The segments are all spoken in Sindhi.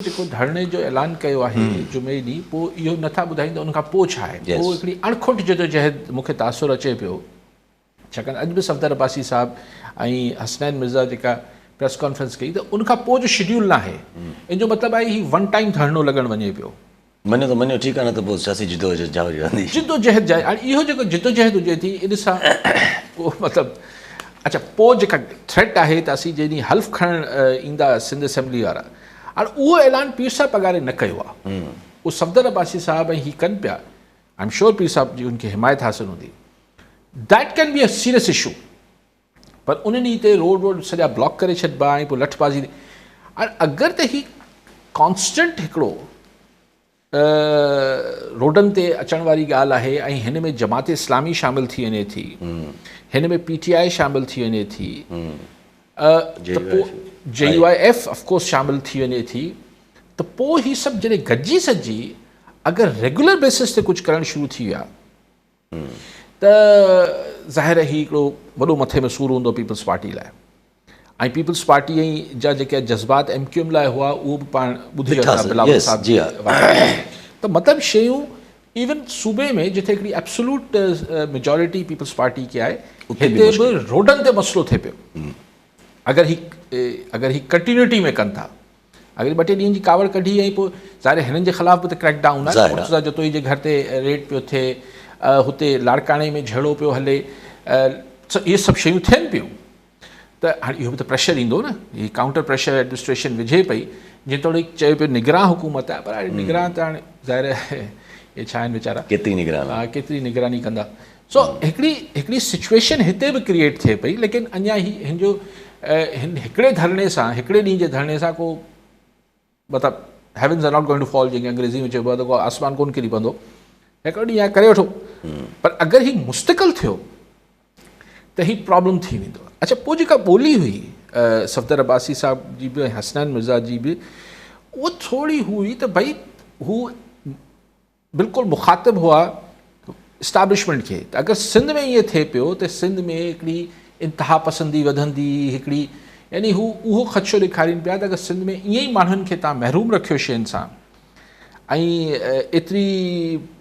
جيڪو ڌرڻي جو اعلان ڪيو آهي جمعي ڏينهن پوء اهو نٿا ٻڌائين ته ان کان پوء ڇا آهي پوء هڪڙي اڻکٽ جدوجهد مون کي تاثر اچي پيو ڇاڪاڻ اڄ به صفدر عباسي صاحب ۽ حسنين مرزا جيڪا پريس ڪانفرنس ڪئي ته ان کان پوء جو شيڊيول ناهي ان جو مطلب آهي هي ون ٽائيم ڌرڻو لڳڻ وڃي پيو. مڃيو ته مڃيو ٺيڪ آهي نه ته پوء سياسي جدوجهد جاري رهندي. جدوجهد جاري هاڻي اهو جيڪو جدوجهد هجي ٿي ان سان ڪو مطلب اڇا پوء جيڪا ٿريٽ آهي ته اسين جنهن ڏينهن حلف کڻڻ ايندا سنڌ اسيمبلي وارا هاڻ اهو اعلان پير صاحب پڳاري نه ڪيو آهي اهو صفدر عباسي صاحب ۽ هي ڪن پيا I am sure پير صاحب جي ان کي حمايت حاصل هوندي that can be a serious issue پر ان ڏينهن تي روڊ ووڊ سڄا بلاڪ ڪري ڇڏبا ۽ پوء لٺبازي هاڻ اگر ته هي ڪانسٽنٽ هڪڙو روڊن تي اچڻ واري ڳالهه آهي ۽ هن ۾ جماعت اسلامي شامل ٿي وڃي ٿي هن ۾ پي ٽي آء شامل ٿي وڃي ٿي ته پوء J U I F of course شامل ٿي وڃي ٿي ته پوء هي سڀ جڏهن گڏجي سڏجي اگر ريگولر بيسس تي ڪجهه ڪرڻ شروع ٿي ويا ته ظاهر آهي هي هڪڙو وڏو مٿي ۾ سور هوندو پيپلز پارٽي لاء ۽ پيپلز پارٽي جا جيڪي جذبات ايم ڪيو ايم لاء هئا اهو به پاڻ ٻڌي ورتا بلاول صاحب جي ته مطلب شيون ايون صوبي ۾ جتي هڪڙي ايبسولوٽ ميجارٽي پيپلز پارٽي کي آهي هتي به روڊن تي مسئلو ٿئي پيو اگر هي اگر هي ڪنٽينيوٽي ۾ ڪن ٿا اگر ٻه ٽي ڏينهن جي ڪاوڙ ڪڍي ۽ پوء ظاهر هنن جي خلاف به ته ڪريڪ ڊائون آهي مرتضيٰ جتوئي جي گهر تي ريڊ پيو ٿئي هتي لاڙڪاڻي ۾ جهيڙو پيو هلي اهي سڀ شيون ٿين پيون ته هاڻي اهو به ته پريشر ايندو نه هي ڪائونٽر پريشر ايڊمنسٽريشن وجهي پئي جيتوڻيڪ چيو پيو نگران حڪومت آهي پر هاڻي نگران ته هاڻي ظاهر آهي اهي ڇا آهن ويچارا ڪيتري نگران ها ڪيتري نگراني ڪندا سو هڪڙي هڪڙي سچويشن هتي به ڪريئيٽ ٿئي پئي ليڪن اڃا هي هن جو هن هڪڙي ڌرڻي سان هڪڙي ڏينهن جي ڌرڻي سان ڪو مطلب heavens are not going to fall جنهن کي انگريزي ۾ چئبو آهي ته ڪو آسمان ڪون ڪري پوندو هڪڙو ڏينهن ڪري وٺو پر اگر هي مستقل ٿيو ته هي پرابلم ٿي ويندو اچھا پوء جيڪا ٻولي هئي صفدر عباسي صاحب جي به حسنين مرزا جي به اها ٿوري هئي ته ڀئي هو بلڪل مخاطب هئا اسٽابلشمينٽ کي ته اگر سنڌ ۾ ائين ٿئي پيو ته سنڌ ۾ هڪڙي انتها پسندي وڌندي هڪڙي يعني هو اهو خدشو ڏيکارين پيا ته اگر سنڌ ۾ ائين ئي ماڻهن کي تان محروم رکيو شين سان ۽ ايتري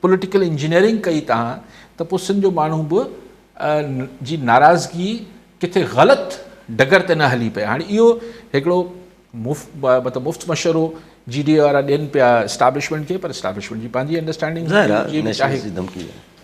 پوليٽيڪل انجنيئرنگ ڪئي تان ته پوء سنڌ جو ماڻهو به جي ناراضگي ڪٿي غلط ڊگر تي نه هلي پئي هاڻي اهو هڪڙو مطلب مفت مشورو جي ڊي اي وارا ڏين پيا اسٽابلشمينٽ کي پر اسٽابلشمينٽ جي پنهنجي انڊرسٽينڊنگ ظاهر آهي چاهي ڌمڪي آهي.